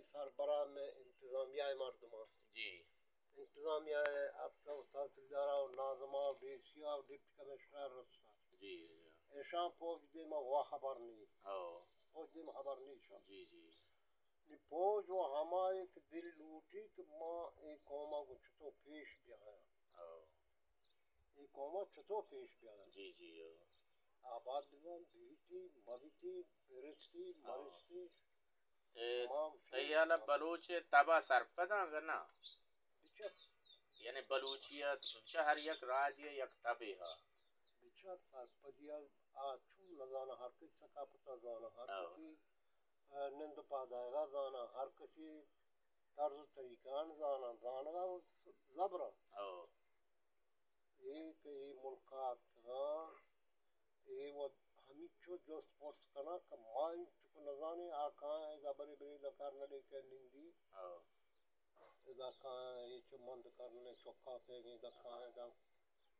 سربراہ میں انتظامیہ مردمان۔ جی۔ انتظامیہ ء افسر و تحصیلدار و ناظم و ڈی سی و ڈپٹی کمشنر رستا۔ جی، جی۔ ایشاں فوج دیما وا خبر نہیں۔ او۔ فوج دیما خبر نہیں ایشاں۔ جی، جی۔ نی فوج و ہمائے کہ دل لوٹی کہ ما اے قوما گوں چطور پیش بیایاں۔ او۔ اے قوما چطور پیش بیایاں۔ جی، جی، او۔ آباد ببن، بیتی، مبیتی، برستی، او۔ مرستی۔ اے، تئی حیال ء بلوچ ء تب ء سرپد آں کہ نہ؟ بچار۔ یعنی بلوچیت چہ ہر یک راجے ء یک تبے ہا۔ بچار سرپدی ء آ چون نہ زاناں، ہر کسی ثقافت ء زاناں، ہر او۔ کسی، ء، نند پادایگ ء زاناں، ہر کسی طرز و طریقان زاناں، زانگ ء زبراں۔ او۔ اے کہ اے ملک ء اتکگاں، اے وت ہمینچو جست پرس کناں کہ ما انچک نزانیں، آ کاں ادا برے برے ادا کار نہ لیکہ نندی۔ ہو۔ ادا کاں اے چو مند کرنے چکا پیگیں ادا کاں ادا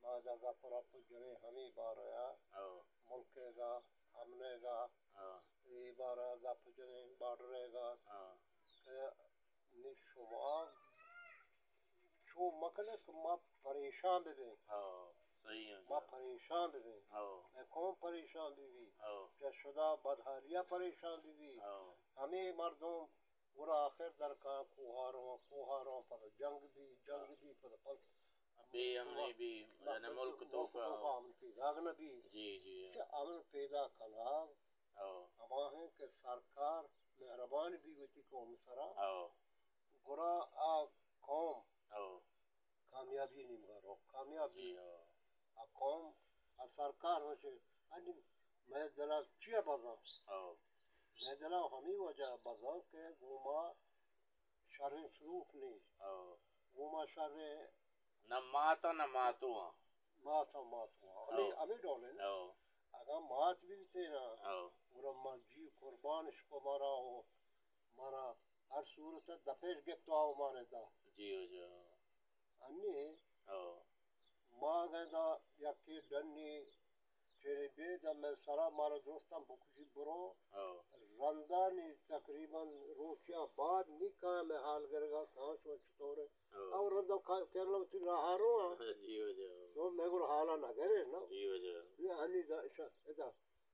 ما ادا گپ رپ جنیں ہمے بارہ ء ہو۔ ملک ء گا، امن ء گا، ہو۔ اے بارہ گپ جنیں بارڈر ء گا ہو۔ کہ نی شما چو مکنہ کہ ما پریشان ببیں۔ ہو، صحیح ہے ما جی۔ پریشان ببیں۔ ہو۔ مئے قوم پریشان ببی۔ ہو۔ چہ شدا بدحالیا پریشان ببی۔ ہو۔ ہمے مردم گڑا آخر در کاں کوہاراں، کوہاراں پدا جنگ بی، جنگ بی پدا پس بے امنی بی، یعنی ملک توکا۔ ملک توکا امن پیداگ نہ بی۔ جی، جی۔ چہ امن پیدا کنگ ہو۔ ہما ہیں کہ سرکار مہربان بی وتی قوم سرا۔ ہو۔ گڑا آ قوم ہو۔ کامیابی نیمگا رو، کامیاب بی۔ جی ہو۔ آ قوم، آ سرکار ہمشے، انی مئے دلا چیا بزاں؟ ہو۔ مئے دلا ہمی وجہ بزاں کہ گوما شریں سلوک نی۔ ہو۔ گوما شریں نہ مات ء نہ ماتو آں۔ مات ء ماتو آں۔ ہمے، ہو۔ ہمے ڈول انت۔ ہو۔ اگاں مات بہ بیتیں نا، ہو۔ گڑا ما جی قربان اش کو مارا ہو، مارا ہر صورت ء دپیش گپت و آو مانے دا۔ جی ہو، جی ہو۔ انی ہو۔ ما اگاں دا یکے ڈنی چرے بید ء مئے سرا مارا درستاں بکشی برو۔ ہو۔ رندانی تقریباً روچیا بعد نی کاں مئے حال گرگا کاں شما چطور ہے؟ ہو۔ او رندا کا-، کیرلا وتی راہ رو ہاں۔ جی ہو جی ہو۔ تو مئے گڑ حالا نہ گرے نا۔ جی ہو جی ہو۔ یہ ہنی دا شا-، ادا۔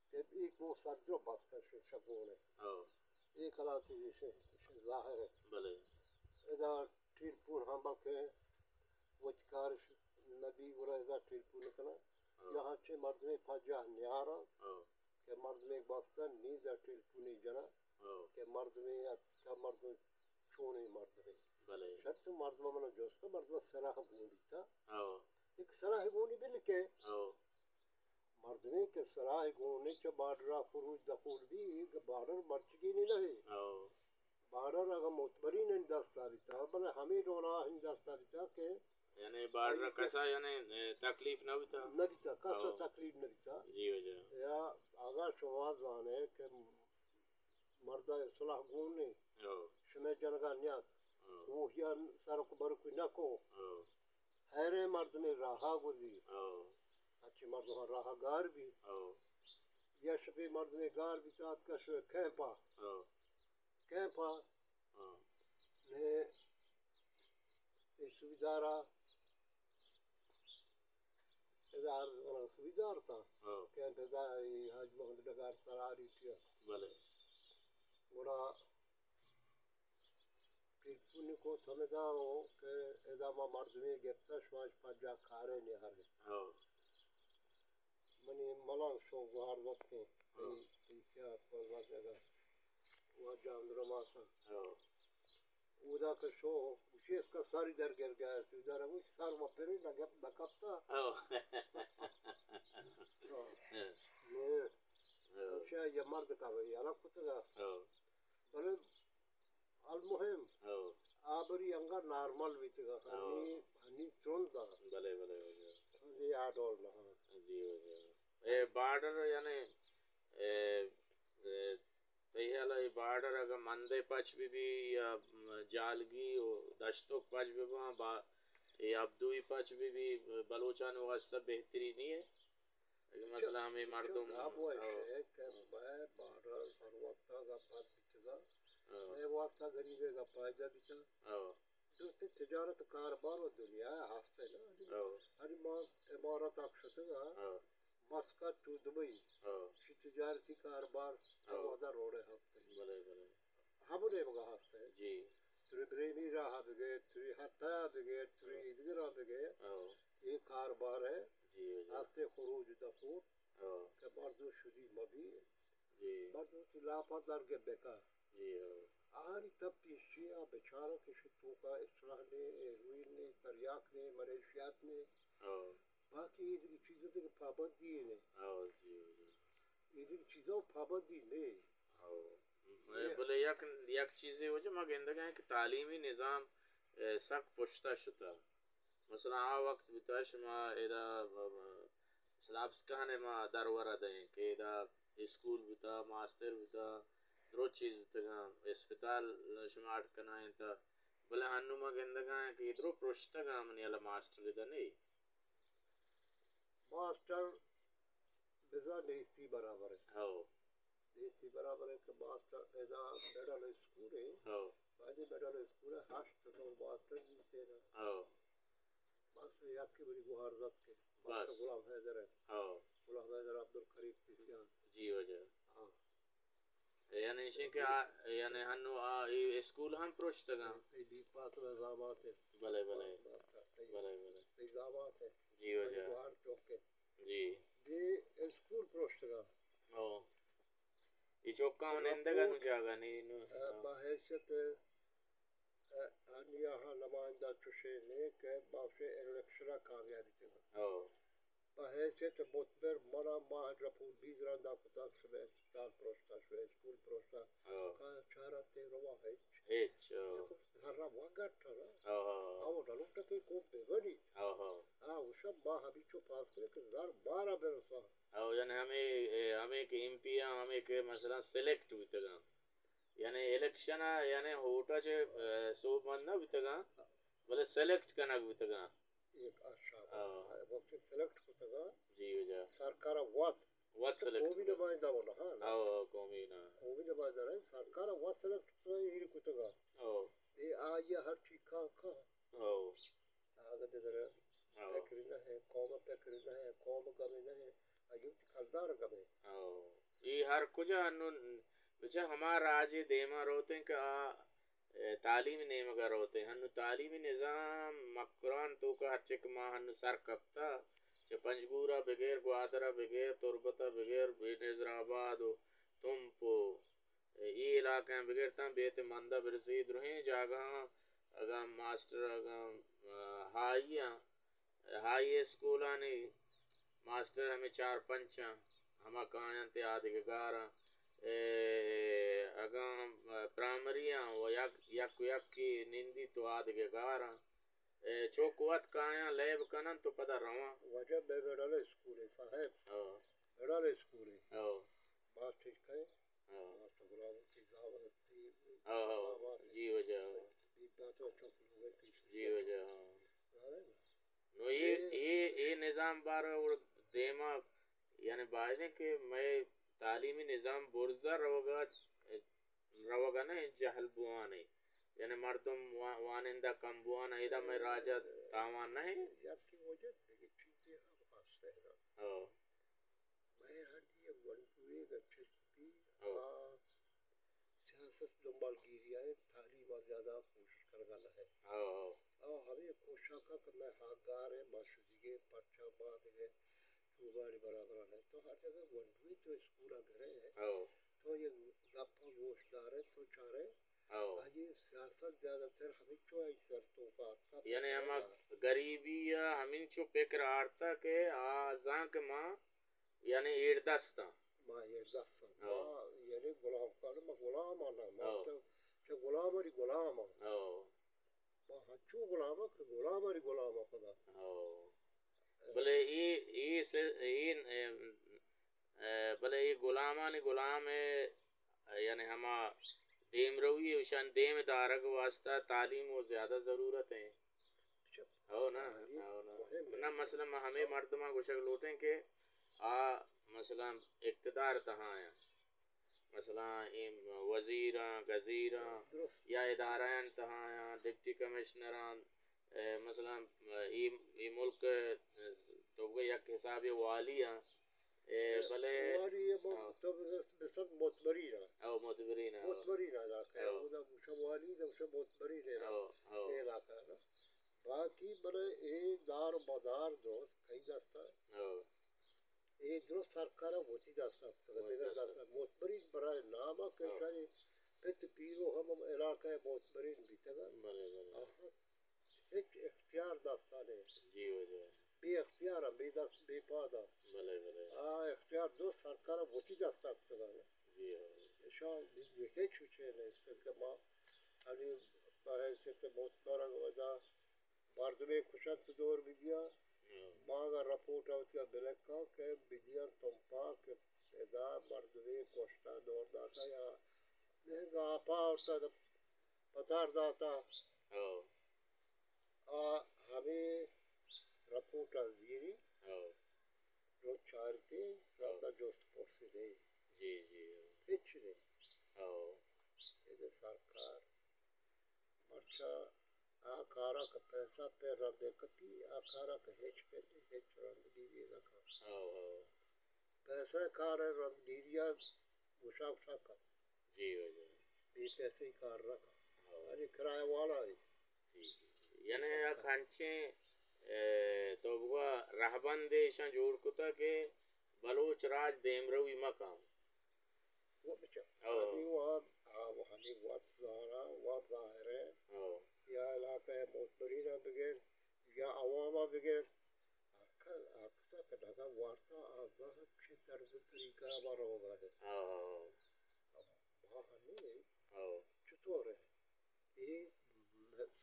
تے ای گوں سرجو بستہ ش-، شگون ہے۔ ہو۔ ای کلاتی ش-، ش-، ظاہر ہے۔ بلے۔ ادا ٹیلیفون ہم بکیں، وتی کارش نبی گڑا ادا ٹیلیفون کناں۔ ہو۔ یا ہنچیں مردمے پجاہ نیاراں ہو۔ کہ مردمے بستن نی ادا ٹیلیفونے جناں ہو۔ کہ مردمے اتکا مردم چونیں مردمے۔ بلے۔ شر تو مردم منا جست، مردم سلاح گون بیتا۔ ہو۔ ایک سلاح گونی بلکہ ہو۔ مردمے کہ سلاہ گون نے چہ بارڈر ء فروش دخول بی، کہ بارڈر مرچگی نہ ہے۔ ہو۔ بارڈر اگاں معتبرین دستا بیتا، بلے ہمے ڈولا ہم دستا بیتا کہ یعنی بارڈر آئی کسا یعنی، اے، تکلیف نہ بیتا؟ نہ بیتا، کسا ہو۔ تکلیف نہ بیتا۔ جی ہو جی۔ یا اگاں شما زانے کہ مرد سلاہ گون نے، ہو۔ شمے جنگا نیات، ہو۔ کوہیا سرک برک نہ کو۔ ہو۔ ہیریں مردمے راہا گوزی۔ ہو۔ ہرچی مردم راہا گار بی۔ ہو۔ یا شپی مردمے گار بی تات کش کیمپا۔ ہو۔ کیمپا۔ ہو۔ نے اے سوبیدارا ادا عرض کناں سوبیدار تا۔ ہو۔ کیمپ ادا اے حاج محمد ڈگار سرا ریٹیا۔ بلے۔ گڑا ٹیلیفون کو تھمدا ہو کہ ادا ما مردمے گپتا شما اش پجا کارے نیارے۔ ہو۔ منی ملنگ شو گوہار دتکیں۔ ہو۔ تئی، تئی سیاہ پر وجہ دا۔ واجہ اندر ماسا۔ ہو۔ اودا کہ شو گوشی اس کا ساری در گر گیا ہے۔ سوبیدار گوش سر و پری نہ گپ نہ کپتا۔ ہو۔ ہو۔ ہو۔ گوشی یہ مرد کا بھئی الگ کتگا۔ ہو۔ بلے المہم، ہو۔ آبری انگا نارمل بیتگا، ہو۔ ہنی، ہنی ترند آ۔ بلے، بلے، بلے۔ یہ آ ڈول نہ ہاں۔ جی، جی۔ اے بارڈر یعنی، اے، اے، تئی حیال اے بارڈر اگاں مندے پچ بی بی یا جالگی و دشتوک پچ بی باں، با، اے ابدوئی پچ بی بی بلوچانی واسطہ بہتری نی ہے؟ اگہ مثلاً ہمے مردم، ہو۔ کہ مئے بارڈر ہر وقت اگاں پد بیتگا، ہو۔ اے واسطہ غریب ءِ گپا جا بیتا۔ ہو۔ درستیں تجارت کاروبار و دنیا ہست نا۔ ہو۔ ہنی ما امارات آک شتگا۔ ہو۔ مسقط چو دبئی۔ ہو۔ شی تجارتی کاروبار ہو۔ ہر وہدا روڑے ہست۔ بلے، بلے۔ ہمو نیمگا ہست۔ جی۔ تری بریمی راہ بگیر، تری حتی بگیر، تری ہو۔ ایدگرا بگیر۔ ہو۔ اے کاروبار ہے۔ جی، جی۔ ہستے خروج دفوت۔ ہو۔ کہ مردم شدی مبی۔ جی۔ مردم تی لاپا درگہ بکا۔ جی، ہو۔ آہانی تپی شی آ بیچارہ کہ شی توکا اسلحہ نے، ہیروئن نے، تریاک نے، منشیات نے۔ ہو۔ باقی اے دگہ چیز دگہ پابندی نے۔ ہو، جی، جی۔ اے دگہ چیزاں پابندی نے۔ ہو۔ اے بلے یک، یک چیزے وجہ ما گندگا کہ تعلیمی نظام، اے، سک پشتا شتا۔ مثلاً آ وقت بوتا شما ادا، م-، م-، مثلاً اپسکان ءَ ما درورہ دئیں کہ ادا اسکول بوتا، ماسٹر بوتا، درو چیز بوتگاں، اسپتال شما اڈ کنائینتا، بلے ہنو ما گندگاں کہ اے درو پرشتگاں منی ہیالا ماسٹر ادا نی۔ ماسٹر بزاں نیستی برابر انت۔ ہو۔ نیستی برابر انت کہ ماسٹر ادا مڈل اسکول انت۔ ہو۔ بایدیں مڈل اسکول ءَ ہشت نو ماسٹر بیتیں۔ ہو۔ ماسٹر یکے منی گوہار زتکے۔ ماسٹر بس۔ غلام حیدر انت۔ ہو۔ غلام حیدر عبدالکریم پیسیان۔ جی واجہ۔ ہاں۔ یعنی ایشیں کہ آ، یعنی ہنو آ، اے اسکول ہم پروشتگاں۔ اے بی پاتنا زامات انت۔ بلے، بلے۔ ماسٹر، اے بلے، بلے۔ اے زامات انت۔ جی واجہ۔ منی گوہار چوک انت۔ جی۔ بی اسکول پروشتگاں۔ او۔ اے چوکاں نندگ ءَ نوں جاگہ نی نوں۔ ءَ، بحیثیت، ءَ، انیا ہاں نمائندہ چوشیں نے کہ بخش الیکشن ءَ کامیابی تگا۔ او۔ بحیثیت متبر منا ماہ رپور بیز رندا کتگ، شمئے اسپتال پروشتا، شمئے اسکول پروشتا۔ او۔ کا چارا تے روا ہچ۔ ہچ، او۔ ہر را وگٹ نا۔ او، او۔ او ڈلوٹا کے کو بے بنی۔ او، او۔ آ، او شب ما ہمیچو پاس کرے کہ زر بارا برسا۔ او، یعنی ہمے، اے، ہمے کہ ایم پی آں، ہمے کہ مثلاً سلیکٹ بوتگاں۔ یعنی الیکشن ءَ، یعنی ووٹ ءَ چہ، اے، سوبمند نہ بوتگاں، بلے سلیکٹ کنگ بوتگاں۔ ایک اچھا، ہاں۔ وقت سلیکٹ کتگاں۔ جی، واجہ۔ سرکار ءَ وت۔ وت سلیکٹ قومی کتگ۔ نمائندہ ولا، ہاں، نا؟ ہاں، ہاں، قومی نا۔ قومی نمائندہ رہے، سرکار ءَ وت سلیکٹ کتگاں، ایر کتگاں۔ ہاں۔ اے آئی ءَ ہر چی کاں کاں۔ ہاں۔ آگہ دگرے، ہاں۔ فکر نہ ہے، قوم فکر نہ ہے، قوم گم نہ ہے، ایوک کلدار گم ہے۔ ہاں۔ اے ہر کجا انوں بچا ہما راجے دیما روتیں کہ آ، اے، تعلیمی نیمگا روتیں۔ ہنو تعلیمی نظام مکران توکا ہرچے کہ ما ہنو سر کپتا، چہ پنجگورا بگیر، گوادرا بگیر، تربتا بگیر، بینظر آباد و تمپ و اے علاقہ بگر تاں بیت مندا برسی درہیں جاگہاں اگاں ماسٹر اگاں، آ، ہائی آں، ہائی اسکولانی ماسٹر ہمے چار پنچ آں، ہما کاینت آ دگہ گار آں۔ اے، اگاں پرائمری آں و یک، یک و یکی نندیت و آ دگہ گار آں۔ اے، چوک وت کایاں لیب کننت و پدا رواں۔ واجہ مئے مڈل اسکول اے صاحب۔ ہو۔ مڈل اسکول اے۔ ہو۔ ماسٹر کئے؟ ہو۔ ماسٹر غلام کی دعوت تھی۔ ہو، ہو۔ دعوت۔ جی واجہ، ہو۔ بی بات و چوک لوگ پیش۔ جی واجہ، ہو۔ ہاں۔ نو اے، اے، اے نظام بار اور دیما، یعنی بایدیں کہ مئے تعلیمی نظام برزا روگا روگ ءَ نہ انت، جہل بوان انت، یعنی مردم وا-، وانندہ کم بوان انت، ادا مئے راج ءَ تاوان نہ انت۔ یکے وجہ دگہ چیزے ہم ہست انت۔ ہو۔ مئے ہنی ءَ گونڈوے گچس بی، ہو۔ آ سیاست دنبال گیری ءَ انت، تعلیم ءَ زیادہ کوشش کنگ ءَ نہ انت۔ ہو، ہو۔ آ ہمے کوشاں کہ مئے ہاگار انت، ما شدیگ ایں، پرچا ما دگہ چوبانی برابر ءَ نہ انت۔ تو ہر جگہ گونڈوے تو اسکول ءَ گرے۔ ہو۔ تو اے گپ ءَ گوش دار ئے، تو چار ئے، ہو۔ آئی سیاست زیادہ تر ہمینچو آئی سر توکا اتکا، یعنی ہما غریبی ءَ ہمینچو پکر آرتا کہ آ زان کہ ما یعنی ایردست آں۔ ما ایردست آں۔ ہو۔ ما یعنی غلام کار، ما غلام آں نا، ما ہو۔ چہ، چہ غلامانی غلام آں۔ ہو۔ ما ہنچو غلام آں کہ غلامانی غلام آں پدا۔ ہو۔ بلے اے، اے سے، اے، اے، اے، بلے اے غلامانی غلام ءِ، یعنی ہما دیمروی ءَ، ایشان دیم دارگ واسطہ تعلیم ءِ زیادہ ضرورت ایں۔ ہو نا، تعلیم ہو نا۔ مہم ایں۔ نہ، مثلاً ما ہمے مردماں گوشگ لوٹیں کہ آ مثلاً اقتدار تہا ایں۔ مثلاً اے وزیراں، گزیراں، درست۔ یا ادارہاں تہا آیاں، ڈپٹی کمشنراں، اے، مثلاً، اے، اے ملک، اے، تو بگوئے یک حسابے والی آں، اے، بلے والی اے، ہاں۔ تو بس، بس معتبرین آں۔ او، معتبرین آں، او۔ معتبرین علاقہ اے۔ او۔ اودا گوشاں والی، نہ گوشاں معتبرین علاقہ۔ او، او۔ اے علاقہ نا۔ باقی بلے اے دار و مدار دوست کئی دستا۔ او۔ اے درست سرکار ء وتی دست ء کتگ، وتی دگہ دست ء۔ دست ء۔ معتبرین برای نام ء کہ ہاں۔ ایشانی پت پیر و ہم، ہم علاقہ ء معتبرین بیتگ انت۔ بلے، بلے۔ آہاں ہچ اختیار دست ء نیست۔ جی واجہ۔ بے اختیار ء، بے دست، بے پاد ء۔ بلے، بلے۔ آ اختیار درست سرکار ء وتی دست ء کتگ انت۔ جی ہاں۔ اشاں دیگہ ہچ چیزے نیست کہ ما انی بحیثیت معتبر ء ادا مردمے کشنت دور بدیاں، ہاں۔ ما اگاں رپورٹ ء وتی ء بلکاں کہ بدیاں تمپا کہ ادا مردمے کشتا دور داتا یا نہ گاپا آورتا پتار داتا۔ ہاں۔ آ ہمے رپورٹ ء زیری۔ ہاں۔ روچ چارتے، ہاں۔ رندا جست پرسی نہیں۔ جی، جی، ہاں۔ ہچ نہیں۔ ہاں۔ ادا سرکار مرچا آ کارا کہ پیسہ پہ رندے کپی، آ کارا کہ ہچ پہ ہچ رندگیری نہ کن۔ ہو، ہو۔ پیسہ کار ء رندگیری ء گوشاک سک ء۔ جی واجہ۔ بے پیسہ کار نہ کن۔ ہو۔ یعنی کرایہ والا ہے۔ جی، جی، جی۔ یعنی یک انچیں، اے، تو بگوا رہبندے ایشاں جوڑ کتا کہ بلوچ راج دیمروی مکن۔ و بچار۔ او۔ ہنی وہد، آ، ہنی وت زانا، وت ظاہر ہے۔ او۔ یا علاقہ معتبرین ء بگر، یا عوام ء بگر، ہر کس، ہر کس ء کہ ڈگا وارتا، آ زانت چی طرز طریقہ ء ما روگا ہے۔ او۔ ما ہنی او۔ چطور ہے؟ اے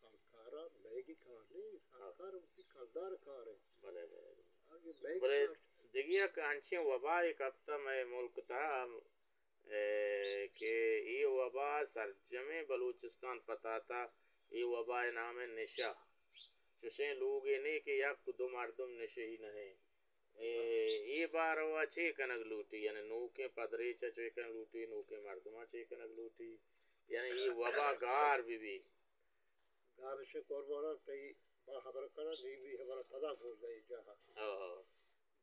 سرکار ء مئیگی کار نہ انت، ہاں۔ سرکار وتی کلدار ء کار انت۔ بلے، بلے، بلے۔ آگے مئیگی بلے کار۔ دگہ یک انچیں وبائے کپتہ مئے ملک تہا، اے، کہ اے وبا سرجمیں بلوچستان پتاتا، اے وبائے نام انت نشہ۔ چشیں لوگے نے کہ یک دو مردم نشہی نہ انت۔ اے، اے باروا چے کنگ لوٹی؟ یعنی نوکیں پدریچ ء چے کنگ لوٹی؟ نوکیں مردماں چے کنگ لوٹی؟ یعنی اے وبا گار بہ بی۔ گار شے قربان تئی با خبر کناں، نی بی خبر پدا گوش دے جاہ۔ ہو، ہو۔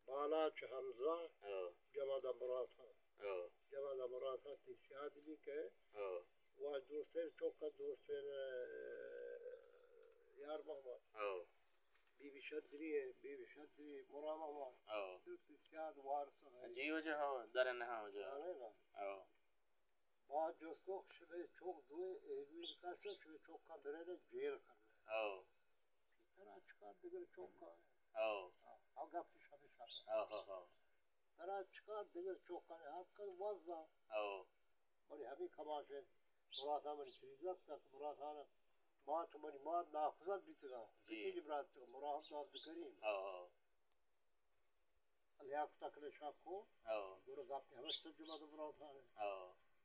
بالاچ حمزہ، ہو۔ جمادہ مراد خان۔ ہو۔ جمادہ مراد خان تئی سیاد بی کہ ہو۔ واجہ دوستین چوکا دوستین، یار محمد۔ ہو۔ بی بی شدری ہے، بی بی شدری، مرام آباد۔ او۔ دو تی سیاد وارث ہے۔ جی واجہ، ہو، در نہ ہو جا۔ جانے نا۔ او۔ بعد جس کو شبے چوک دوئے، ایلوین کاشا شبے چوک کا برے نے جیل کرنے۔ او۔ ترا چکار دگر چوک کا ہے۔ او۔ ہاں، ہاں، گپ شبے شبے۔ او، ہو، ہو۔ ترا چکار دگر چوک کا ہے، ہر کس وزا۔ او۔ بلے ہمے کماش انت، مراد خان منی چریزا اتکا کہ مراد خان مات، منی مات ناکوزات بیتگاں۔ جی۔ پتی جی برات تو مراد خان عبدالکریم۔ ہو، ہو۔ لیاقت اکل شاکو۔ ہو۔ گڑا گپ ہمش ترجمہ تو مراد خان انت۔ ہو۔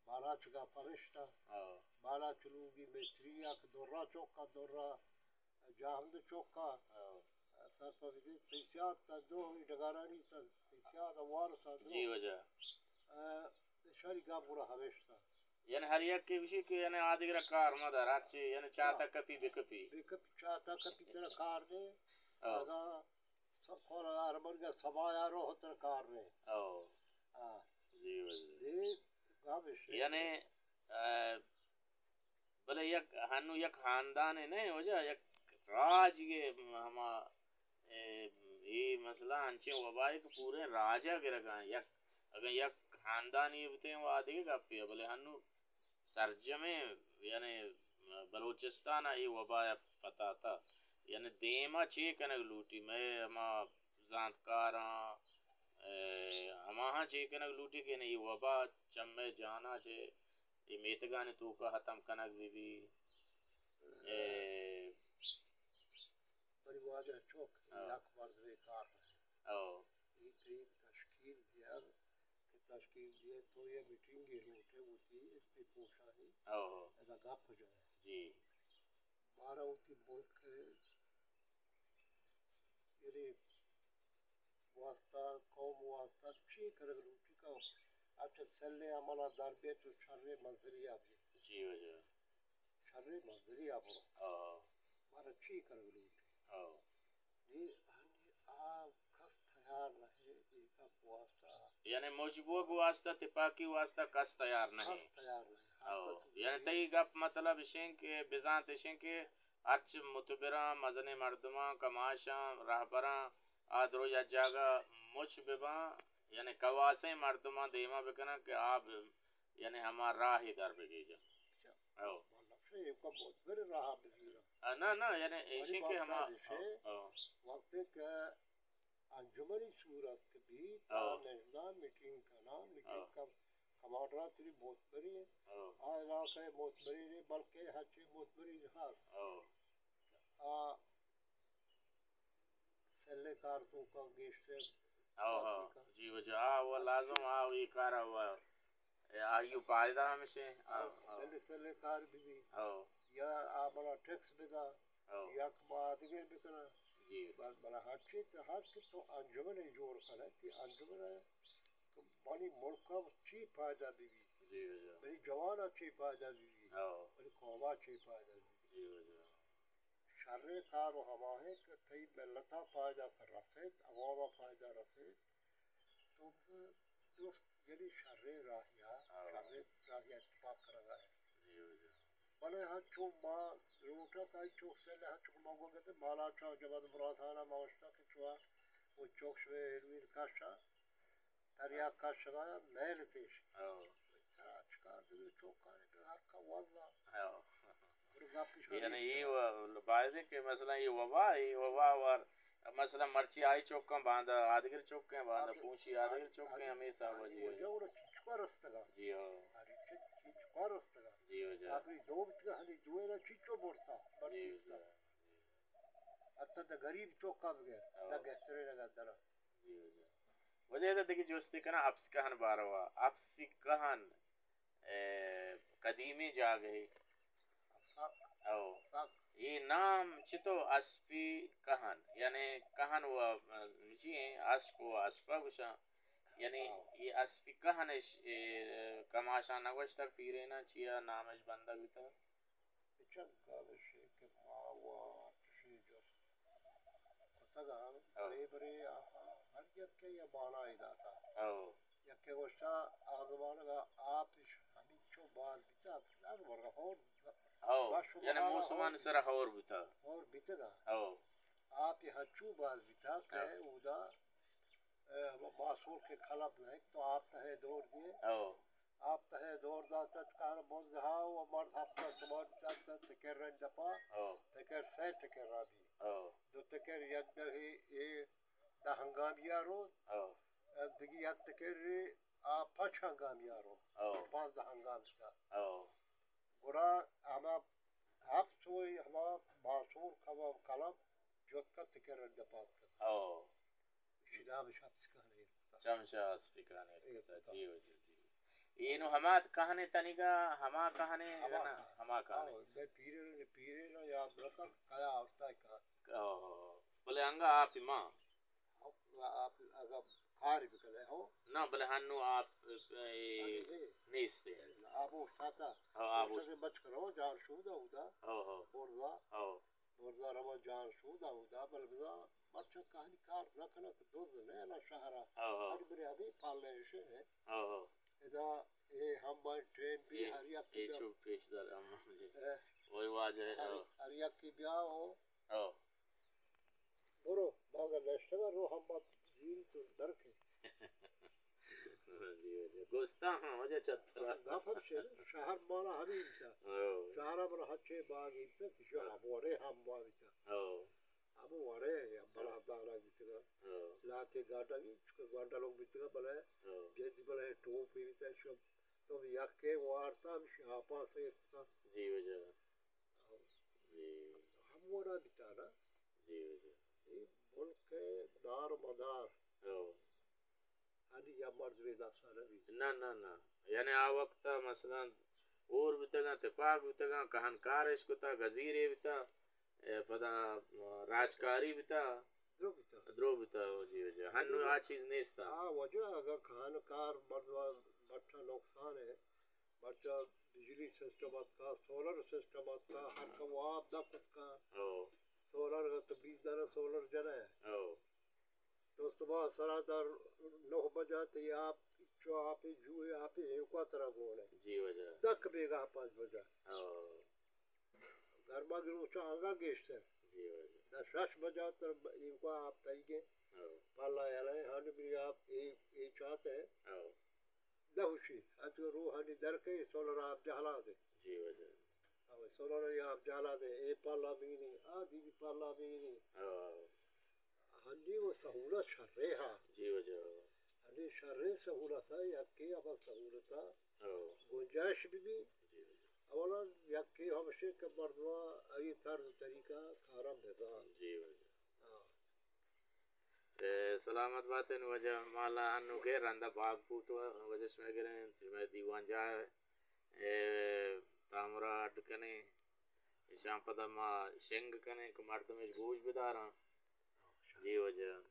بالاچ گپ ہمش تا۔ ہو۔ بالاچ لوگی میتری یک درا چوکا درا جاہند چوکا۔ ہو۔ سرپد بیت، تئی سیاد تا دو ای ڈگارانی تا، تئی سیاد وار تا دو۔ جی واجہ۔ ا، شری گپ گڑا ہمیش تا۔ یعنی ہر یک کے گوشی کہ یعنی آدگرا کار مدار، ہرچی یعنی چاہ تا کپی بکپی۔ بکپی، چاہ تا کپی ترا کار نے۔ ہو۔ اگا س-، کول ارمنگا سبایا رو ترا کار نے۔ ہو۔ ہاں۔ جی واجہ۔ دے گپ اش۔ یعنی، ا، بلے یک ہنو یک ہاندانے نہ واجہ، یک راجے ہما، اے، اے مسئلہ انچیں وبائے کہ پوریں راجا گرگا انت۔ یک، اگاں یک ہاندانی بتیں وا دگہ گپے، بلے ہنو سرجمیں یعنی بلوچستان ء اے وبا ء پتاتہ، یعنی دیم ء چے کنگ لوٹی؟ مئے ہما زانتکاراں، اے، ہماہاں چے کنگ لوٹی کہ یعنی اے وبا چہ مئے جان ء چہ اے میتگانی توکا ختم کنگ بہ بی۔ اے، بلے واجہ چک، ہاں۔ یک مردمے کار نہ انت۔ او۔ اے تئی تشکیل دیگ کہ تشکیل دیئے، تو یہ میٹنگے لوٹے وتی اسپی پوشانی۔ او۔ ادا گپ جنے۔ جی۔ مارا وتی ملک یعنی واسطہ، قوم واسطہ چی کنگ لوٹی کہ اچھا، سلے عمل ءَ در بیت و شرے منزلی ءَ بیت۔ جی واجہ۔ شرے منزلی ءَ برو۔ ہاں۔ مارا چی کنگ لوٹی؟ ہاں۔ نی، نی آ کس تیار نہ اے، اے گپ واسطہ۔ یعنی مچ بوگ واسطہ، تپاکی واسطہ کس تیار نہ اے۔ کس تیار نہ اے۔ ہر ہاں۔ کس یعنی تئی گپ مطلب اشیں کہ بزانت اشیں کہ ہرچ متبراں، مزنیں مردماں، کماشاں، رہبراں، آ درو یک جاگہ مچ بباں، یعنی کواسیں مردماں دیما بکناں کہ آ ب-، یعنی ہما راہے در بگیجاں۔ اچھا۔ او۔ مطلب سے ایوکا بہت بڑے راہ بگیراں۔ آ، نہ، نہ، یعنی ایشی کہ ہما، او، او۔ وقت کہ انجمنی صورت کہ بیت، او۔ آ نشتاں میٹنگ کناں، میٹنگ او۔ کم-، کمانڈراں تری معتبری ایں۔ او۔ آ علاقہ معتبری نہیں، بلکہ ہچی معتبری ہست۔ او۔ آ سلے کار توکا گیشتر او، ہاں۔ باقی کا۔ جی واجہ، آ، وہ لازم، آ، یہ کار ہوا۔ اے، آ، یہ فائدہ ہمیشہ، آ، او، او۔ سلے، سلے کار بھی بھی۔ او۔ یا آ بڑا ٹیکس بدا۔ ہو۔ یک ما آدگر بکناں۔ جی۔ بل-، بلے ہرچی تو ہست کہ تو انجمنے جوڑ کنئے، تی انجمن ءَ تو منی ملک ءَ چی فائدہ بہ بیت؟ جی، جی۔ منی جوان ءَ چی فائدہ بہ بیت؟ ہو۔ منی قوم ءَ چی فائدہ بہ بیت؟ جی، جی۔ شریں کار و ہما ایں کہ تئی ملت ءَ فائدہ رسیت، عوام ءَ فائدہ رسیت۔ تو درست یعنی شریں راہیا، ہاں۔ شریں راہیا اتفاق کنگا ایں۔ جی، جی۔ بلے ہنچو ما لوٹاں کہ ہنچو سلے ہنچو کہ ما گوگتے مالا چا جبد براتانا ما اشتا کہ چوا و چوک شوے ہیروین کاشا، دریا کاشا میل تیش۔ ہاں۔ ترا چکار دگہ چوکانی ہر کا واللہ۔ ہاں۔ یعنی یہ و-، باید ہے کہ مثلاً یہ وبا، یہ وبا وار، مثلاً مرچی آئی چوکاں باندا آدگر چوکیں، باندا پونشی آدگر چوکیں، ہمیں حساب جی۔ وجہ وڑا چیچکا رستگا۔ جی ہاں۔ ارے چی-، چیچکا رستگا۔ جی وجہ۔ آخری دو بتگا، ہنی دوے را چیچو برتا، بس جی وجہ۔ حتی دا غریب چوکا بغیر، ہاں۔ دا گہترے لگا درا۔ جی وجہ۔ وجہ دا دگہ جوستی کنا اپس کہن باروا، اپسی کہن۔ اے، قدیمی جاگہے۔ سک۔ او۔ سک۔ اے نام چتو اسپی کہن، یعنی کہن و، جی، اسپ و اسپا گوشاں۔ یعنی او۔ اے اسپی کہن اش، اے، کماشاں نگوشتگ پیرینا چیا نامش بندگ بیتگ؟ اچھا گالشے کہ ما و چشیں جست کتگ انت، او۔ برے برے آہاں ہر یکے ء مانائے داتگ۔ او۔ یکے گوشتہ، آ زمانگ ء آپ اش ہمینچو باز بیتگ، ہر ورگ ء ہور بیتگ۔ او، بس یعنی موسمانی سر ء ہور بیتگ۔ ہور بیتگ۔ او۔ آپ ء ہنچو باز بیتگ کہ او۔ اودا، اے، ہما ماسور کہ کلب نہ انت تو آپ تہ ء دور دیئے۔ او۔ آپ تہ ء دور دات ات کار بزدہ و مرد ہفتہ سوار دات ات تکر رنگ دپا۔ او۔ تکر سئے تکر را بی۔ او۔ دو تکر یک دہ اے دہ ہنگامیا رو۔ او۔ دگی یک تکر آ پنچ ہنگامیا رو۔ او۔ پانزدہ ہنگام بیتا۔ او۔ گڑا ہما ہفت سوئی ہما ماسور کباب کلب جت کا تکر رنگ دپا کت۔ او۔ شداب شپ سکانے۔ چمشا اسپیکان ایر کتا۔ ایر کتا۔ جی و جی، جی۔ اے نو ہما کہنے تنیگا، ہما کہنے ہما نا، کہنے۔ ہما کہنے۔ ہاں، بے پیرے نے، پیرے نا یاد رکھا، کیا آورتا ہے کہاں۔ او، بلے انگا آپ ما۔ آپ، آپ اگا کاری بکنے ہو۔ نا، بلے ہنو آپ، اے، ہاں، جی۔ نیستے۔ آپ اٹھاتا۔ ہاں، آپ اٹھاتے بچ کرو، جان شودا اودا۔ ہاں، ہاں۔ برزا۔ ہاں۔ برزا رواں جان شودا اودا، بل بزاں مرچاں کہانی کار نہ کناں کہ دز نہ یلاں شہر ء۔ ہو، ہو۔ اڈ برے ہمے پالہ ایشے نے۔ ہو، ہو۔ ادا اے ہمبا ٹرین بی اے، ہر یک اے بیا۔ چو پیش دار ہم جی۔ اے۔ وہی واجہ ہے، ہر، ہو۔ ہر یک بیا ہو۔ ہو۔ برو، ماگا نشتگا رو ہمبا جیل تو درکے۔ جی، جی۔ گوستاں ہاں، واجہ چترا۔ گپ ہمشے، شہر مانا ہمے بیتا۔ ہو۔ شہر مانا ہچے باغ بیتا، کہ شو ہو۔ ہم وڑے ہم وا بیتا۔ ہو۔ ہم وڑے بلا دانا بیتگا۔ ہو۔ لاتے گاٹا کی، چکے گوانڈا لوگ بیتگا، بلے ہو۔ جیتی بلے ٹوپ بیتا، شو تو یکے وارتا، ہم شاپا سے۔ جی، واجہ۔ جی۔ ہم وڑا بیتا نا۔ جی، جی۔ اے ملک ء دار و مدار۔ او۔ ہنی یا مرد بے داسا نہ بیت۔ نہ، نہ، نہ۔ یعنی آ وقت ء مثلاً ہور بوتگاں، تپاک بوتگاں، کہن کار اش کتا، گزیرے بوتا، اے پدا راجکاری بوتا۔ درو بوتا۔ درو بوتا، او جی، او جی۔ ہنو آ چیز نیستا۔ آ وجہ اگاں کہن کار مرد پٹا نقصان ہے۔ مرچا بجلی سسٹم اتکا، سولر سسٹم اتکا، ہر کم آپ نہ کتکا۔ او۔ سولر تو بیس دانا سولر جنہ۔ او۔ تو صبح سرا در نو بجا تی آپ، چو آپ جوئے آپ اینکوا ترا گونے۔ جی واجہ۔ دک بیگا پانچ بجا۔ او۔ گرما گروچا آنگا گیشتر۔ جی واجہ۔ دا شش بجا تر اینکوا آپ تئی گے۔ او۔ پالا یلے ہانی بری آپ اے، اے چاہتے ہیں۔ او۔ نہ ہوشی، اتو روحانی درکے سولر آپ جہلا دے۔ جی واجہ۔ او سولر آپ جہلا دے، اے پالا بینی، آ دیگی پالا بینی۔ او۔ ہنی و سہولت شرے ہا۔ جی واجہ۔ ہنی شرے سہولت ہا، یکی ہما سہولت ہا۔ او۔ گنجائش بی بی۔ جی واجہ۔ اولا یکی ہمشے کہ مردما ای طرز طریقہ کارم بزان۔ جی واجہ۔ ہاں۔ اے، سلامت باتن واجہ، مالا ہنو کہ رندا باغ بوت واجہ شما گریں، شما دیوان جاہ، اے، تامرا اڈ کنیں، اشان پدا ما شنگ کنیں کہ مردمش گوش بداراں۔ جی واجہ۔